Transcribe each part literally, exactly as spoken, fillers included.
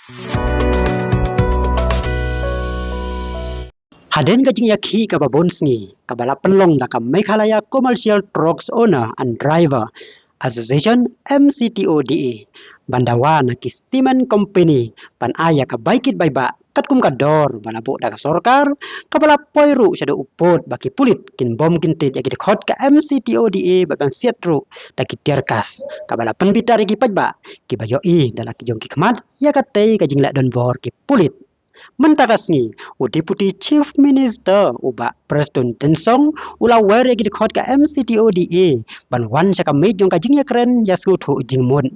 Hadien ka jingïakhih kaba bun sngi kaba la pynlong da ka Meghalaya Commercial Trucks Owner and Driver Association, M C T O D A, ban dawa na ki cement company ban ai ïa ka bai kit bai bah katkum ka dor ba la buh da ka sorkar, kaba la poi ruh shaduh u pud ba ki pulit kin bom kin tied ïa ki dkhot ka M C T O D A bad ban siat ruh da ki tear gas, kaba la pynbitar ïa ki paidbah kiba ïohi da la ki jong ki khmat ïa katei ka jingleh donbor ki pulit. Mynta ka sngi, u Deputy Chief Minister u Bah Prestone Tynsong u la wer ïa ki dkhot ka M C T O D A ban wan sha ka miej jong ka jingïakren ïasngewthuh jingmut.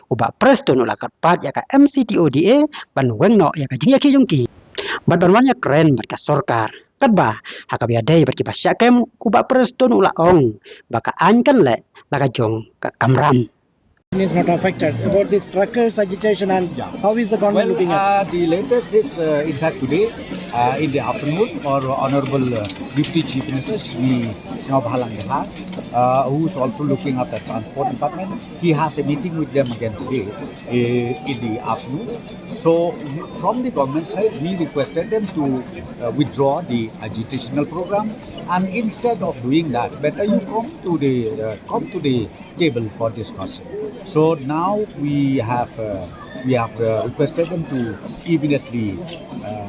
U Bah Prestone u la kyrpad ïa ka M C T O D A ban weng noh ïa ka jingïakhih jong ki bad ban wan ïakren bad ka sorkar. Katba ha kaba ïadei bad kiba shah kem, u Bah Prestone u la ong ba ka aiñ kan leh la ka jong ka kamram. Is not affected. About this truckers agitation and how is the government Well, looking at? Uh, the latest is, uh, in fact, today uh, in the afternoon, our Honorable uh, Deputy Chief Minister Shri Sniawbhalang Dhar, uh, who is also looking after transport department, he has a meeting with them again today uh, in the afternoon. So, from the government side, we requested them to uh, withdraw the agitational program, and instead of doing that, better you come to the uh, come to the table for discussion. So now we have uh, we have uh, requested them to immediately uh,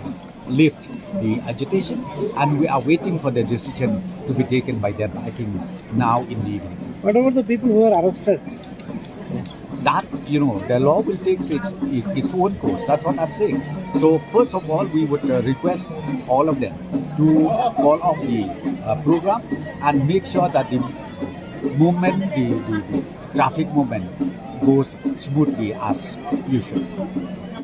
lift the agitation, and we are waiting for the decision to be taken by them. I think now in the evening. What about the people who were arrested? That, you know, the law will take its, its own course. That's what I'm saying. So first of all, we would uh, request all of them to call off the uh, program and make sure that the movement, the, the, the traffic movement goes smoothly as usual.